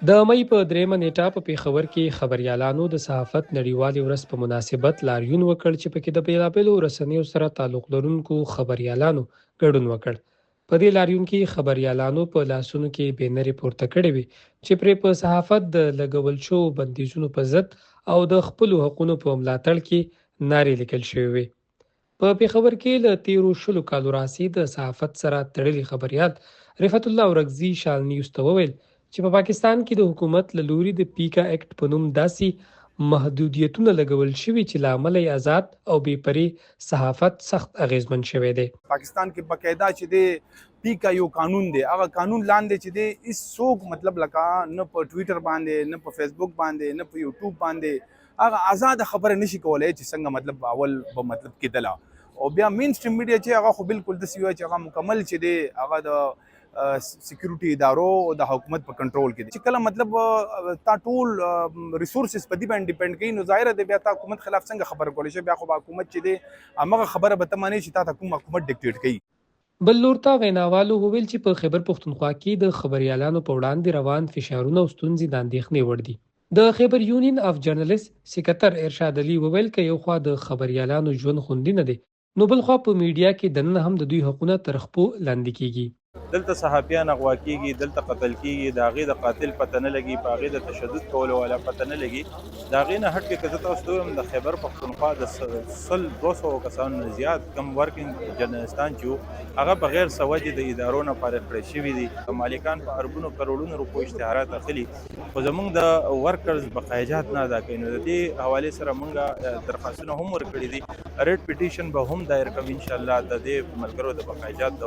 د مۍ په درېیمه نېټه په پېښور کې خبریالانو د صحافت نړیوالې ورځ په مناسبت لاریون وکړ چې پکې د بېلابېلو رسنیو سره تعلق لرونکو خبریالانو ګډون وکړ. په دې لاریون کې خبریالانو په لاسونو کې بینرې پورته کړې وې چې پرې په صحافت د لګول شوو بندیزونو په ضد او د خپلو حقونو په ملاتړ کې نارې لیکل شوې وې. په پېښور کې له تېرو شلو کالو راهسې د صحافت سره تړلي خبریال رفعت الله اورکزي شال نیوز ته وویل چې په پاکستان کې د حکومت له لوري د پیکا اکټ په نوم داسې محدودیتونه لګول شوي چې له امله یې ازاد او بې پرې صحافت سخت اغېزمن شوی دی. پاکستان کې باقاعده چې دی پیکا یو قانون دی، هغه قانون لاندې چې دی هیڅ څوک مطلب لکه نه په ټویټر باندې، نه په فیسبوک باندې، نه په یوټیوب باندې هغه آزاد خبره نشي کولای چې څنګه مطلب اول به مطلب کېدله. او بیا مین سټریم میډیا چې هغه خو بالکل داسې وایي چې هغه مکمل چې دی هغه د سکیورټي ادارو او د حکومت په کنټرول کې دي. چې کله مطلب تا ټول ریسورسز په دې باندې ډیپند کوي نو ظاهره دی بیا تا حکومت خلاف څنګه خبره کولی شي؟ بیا خو به حکومت چې دی همغه خبره به ته منې چې تا ته کوم حکومت ډیکټیټ کوي. بل لور ته ویناوالو وویل چې په خیبر پښتونخوا کې د خبریالانو په وړاندې روان فشارونه او ستونزې د اندېښنې وړ دي. د خیبر یونین اف جرنلسټ سکتر ارشاد علي وویل که یو خوا د خبریالانو ژوند خوندي نه دی نو بل خوا په میډیا کې دننه هم د دوی حقونه تر خپو لاندې کیږي. دلته صحافیان اغوا کیږي، دلته قتل کیږي، د هغې د قاتل پته نه لګي، په هغې د تشدد کولو والا پته نه لګي. د هغې نه هټ کې که زه تاسو ته ووایم د خیبر پښتونخوا د 100-200 کسانو نه زیات کم ورکنګ جرنلستان چې وو هغه بغیر څه وجې د ادارو نه فارغ کړی شوي دي. مالکان په اربونو کروړونو روپو اشتهارات اخلي خو زمونږ د ورکرز بقایجات نه ادا کوي. نو د دې حوالې سره مونږ درخواستونه هم ورکړي دي، ریټ پټیشن به هم دایر کوو ان شاء الله د دې ملګرو د بقایجات د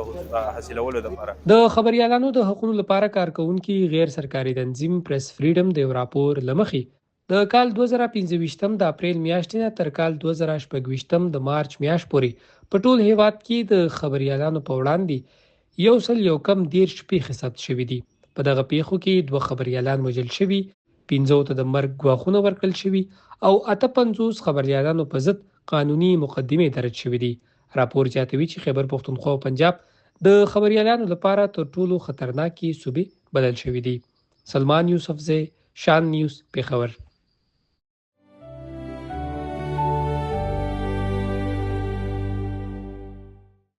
حاصلولو لپاره. د خبریالانو د حقونو لپاره کارکوونکي غیر سرکاري تنظیم پریس فریډم د یو راپور له مخې د کال 2025 د اپریل میاشتې نه تر کال 2026 د مارچ میاشت پورې په ټول هیواد کې د خبریالانو په وړاندې یو سل یو کم 30 پیښې ثبت شوې دي. په دغه پیښو کې دوه خبریالان وژل شوي، پنځو ته د مرګ ګواښونه ورکړل شوي او 58 خبریالانو په ضد قانوني مقدمې درج شوې دي. راپور زیاتوي چې خیبر پښتونخوا او پنجاب د خبریالانو لپاره تر ټولو خطرناکې صوبې بلل شوې دي. سلمان یوسفزی، شان نیوز، پېښور.